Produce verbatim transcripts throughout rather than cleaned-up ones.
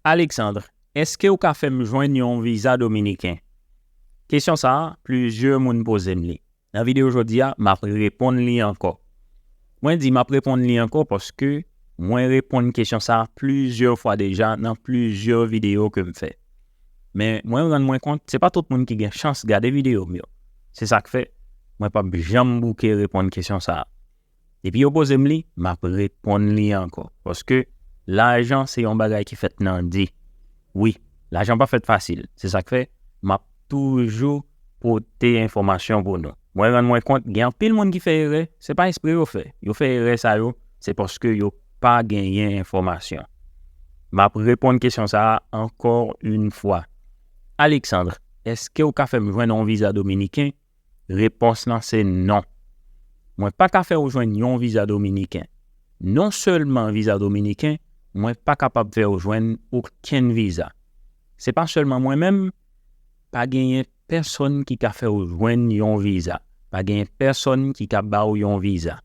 Alexandre, èske w ka fè m jwenn yon viza dominiken? Kesyon sa a, plizyè moun poze m li. Nan videyo jodi a, m ap reponn li ankò. Mwen di m ap reponn li ankò paske mwen reponn kesyon sa a plizyè fwa deja nan plizyè videyo ke m fè. Men mwen rann mwen kont, se pa tout moun ki gen chans gade videyo m yo. Se sa k fè, mwen p ap janm bouke reponn kesyon sa a. Depi yo poze m li, m ap reponn li ankò. Paske lajan se yon bagay ki fèt nan di. Wi, lajan pa fèt fasil. Se sa k fè, m ap toujou pote enfòmasyon pou nou. Mwen rann mwen kont, gen anpil moun ki fè erè, se pa espre yo fè. Yo fè erè sa yo, se paske yo pa genyen enfòmasyon. M ap reponn kesyon sa a ankò yon fwa. Alexandre, èske w ka fè m jwenn yon viza dominiken? Repons lan se non. Mwen pa ka fè w jwenn yon viza dominiken. Non sèlman viza dominiken, mwen pa kapab fè w jwenn okenn viza. Se pa sèlman mwen menm, pa genyen pèsonn ki ka fè w jwenn yon viza. Pa genyen pèsonn ki ka ba w yon viza.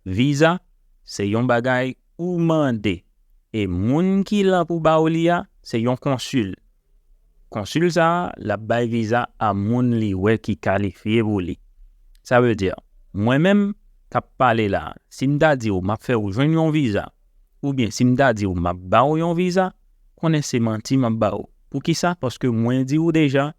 Viza, se yon bagay ou mande. E moun ki la pou ba w li a, se yon konsil. Konsil sa a, l ap bay viza a moun li wè ki kalifye pou li. Sa vle di, mwen menm k ap pale la a, si m ta di w m ap fè w jwenn yon viza, oubyen si m ta di w m ap ba w yon viza, konnen se manti m ap ba w. Poukisa? Paske mwen di w deja,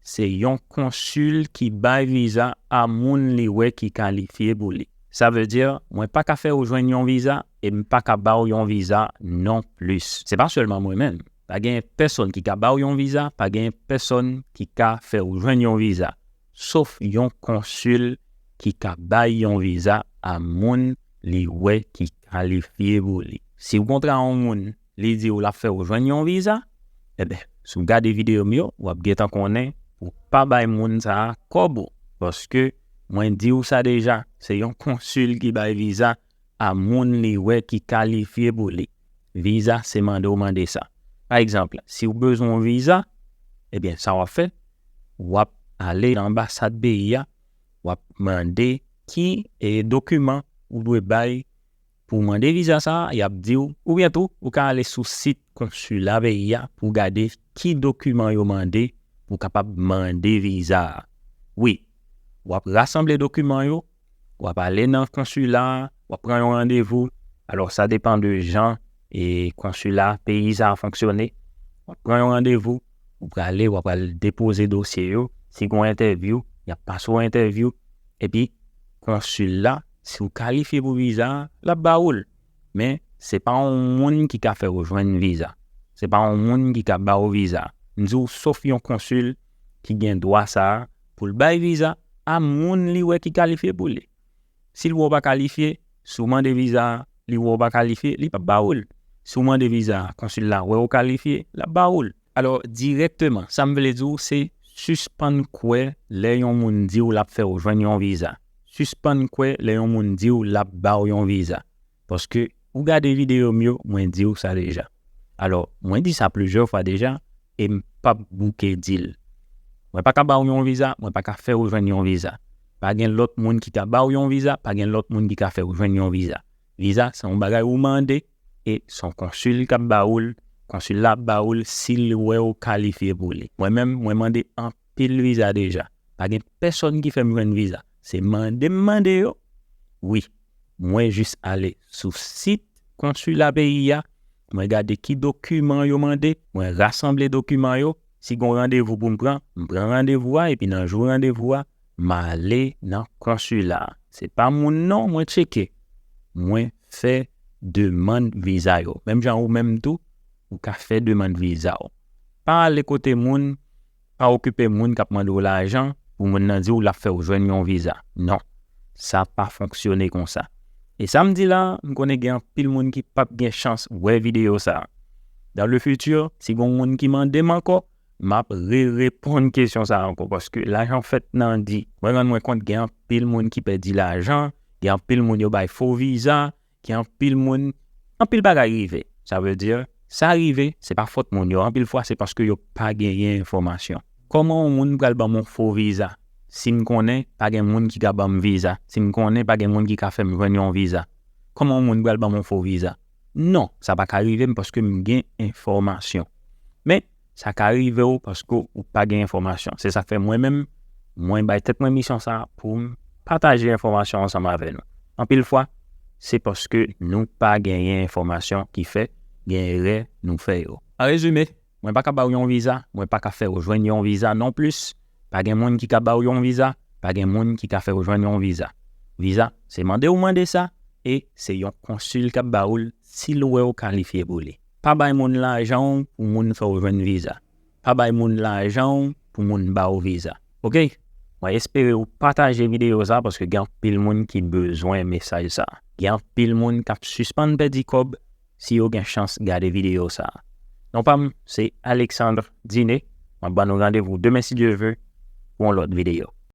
se yon konsil ki bay viza a moun li wè ki kalifye pou li. Sa vle di, mwen pa ka fè w jwenn yon viza e m pa ka ba w yon viza non plis. Se pa sèlman mwen menm. Pa gen pèsonn ki ka ba w yon viza, pa gen pèsonn ki ka fè w jwenn yon viza. Sof yon konsil ki ka bay yon viza a moun li wè ki kalifye pou li. Si w kontre a yon moun, li di w l ap fè w jwenn yon viza, enben, si w gade videyo m yo, w ap gentan konnen pou w pa bay moun sa a kòb ou. Paske, mwen di w sa deja, se yon konsil ki bay viza a moun li wè ki kalifye pou li. Viza, se mande w mande sa. Pa egzanp, si w bezwen yon viza, ebyen, sa w ap fè, w ap ale nan anbasad peyi a, w ap mande ki, e, dokiman ou dwe bay pou w mande viza sa a, y ap di w, oubyen tou, ou ka ale sou sit konsila peyi a pou w gade ki dokiman yo mande pou w kapab mande viza a. Wi, w ap rasanble dokiman yo, w ap ale nan konsila a, w ap pran yon randevou. Alò, sa depann de jan e konsila peyi sa a fonksyone. W ap pran yon randevou, ou prale, w ap al depoze dosye yo. Si gen yon entèvyou, y ap pase w entèvyou. Epi, konsil la, si w kalifye pou viza a, l ap ba ou l. Men, se pa yon moun ki ka fè w jwenn viza. Se pa yon moun ki ka ba w viza. M di w, sof yon konsil ki gen dwa sa a pou l bay viza a moun li wè ki kalifye pou li. Si l wè w pa kalifye, si w mande viza a, li wè w pa kalifye, li p ap ba ou l. Si w mande viza a, konsil la wè w kalifye, l ap ba ou l. Alò, dirèkteman, sa m vle di w, se sispann kwè lè yon moun di w l ap fè w jwenn yon viza. Sispann kwè lè yon moun di w l ap ba w yon viza. Paske, ou gade videyo m yo, mwen di w sa deja. Alò, mwen di sa plizyè fwa deja, e m p ap bouke di l. Mwen pa ka ba w yon viza, mwen pa ka fè w jwenn yon viza. Pa gen lòt moun ki ka ba w yon viza, pa gen lòt moun ki ka fè w jwenn yon viza. Viza, se yon bagay ou mande, e se yon konsil k ap ba ou l. Konsil la ap ba ou l si l wè w kalifye pou li. Mwen menm, mwen mande anpil viza deja. Pa gen pèsonn ki fè m jwenn viza. Se mande m mande yo. Wi, mwen jis ale sou sit konsila peyi a, mwen gade ki dokiman yo mande, mwen rasanble dokiman yo. Si gen yon randevou pou m pran, m pran randevou a, epi nan jou randevou a, m ale nan konsila a. Se pa moun non, mwen tcheke. Mwen fè demann viza yo. Menm jan ou menm tou, ou ka fè demann viza w. Pa ale kote moun, pa okipe moun k ap mande w lajan pou moun nan di w l ap fè w jwenn yon viza. Non, sa pa fonksyone konsa. E sa m di la, m konnen gen anpil moun ki p ap gen chans wè videyo sa a. Dans le futur, si gen moun ki mande m ankò, m ap re-reponn kesyon sa a ankò, paske lajan fèt nan di. Mwen rann mwen kont gen anpil moun ki pèdi lajan, gen anpil moun yo bay fo viza, gen anpil moun, anpil bagay rive. Sa vle di, sa rive, se pa fòt moun yo. Anpil fwa, se paske yo pa genyen enfòmasyon. Kòman yon moun pral ban m yon fo viza? Si m konnen pa gen moun ki ka ban m viza, si m konnen pa gen moun ki ka fè m jwenn yon viza, kòman yon moun pral ban m yon fo viza? Non, sa pa ka rive m paske m gen enfòmasyon. Men, sa ka rive w paske ou pa gen enfòmasyon. Se sa k fè mwen menm, mwen bay tèt mwen misyon sa pou m pataje enfòmasyon ansanm avè nou. Anpil fwa, se paske nou pa genyen enfòmasyon ki fè gen erè nou fè yo. An rezime, mwen pa ka ba w yon viza, mwen pa ka fè w jwenn yon viza non plis. Pa gen moun ki ka ba w yon viza, pa gen moun ki ka fè w jwenn yon viza. Viza, se mande w mande sa, e se yon konsil k ap ba w l si l wè w kalifye pou li. Pa bay moun lajan w pou moun fè w jwenn viza. Pa bay moun lajan w pou moun ba w viza. Oke? Mwen espere w pataje videyo sa paske gen anpil moun ki bezwen mesaj sa. Gen anpil moun k ap sispann pèdi kòb si yo gen chans gade videyo sa. Non pa m, se Alexandre Diné. Mwen ban nou randevou demen si Dye vle pou yon lòt videyo.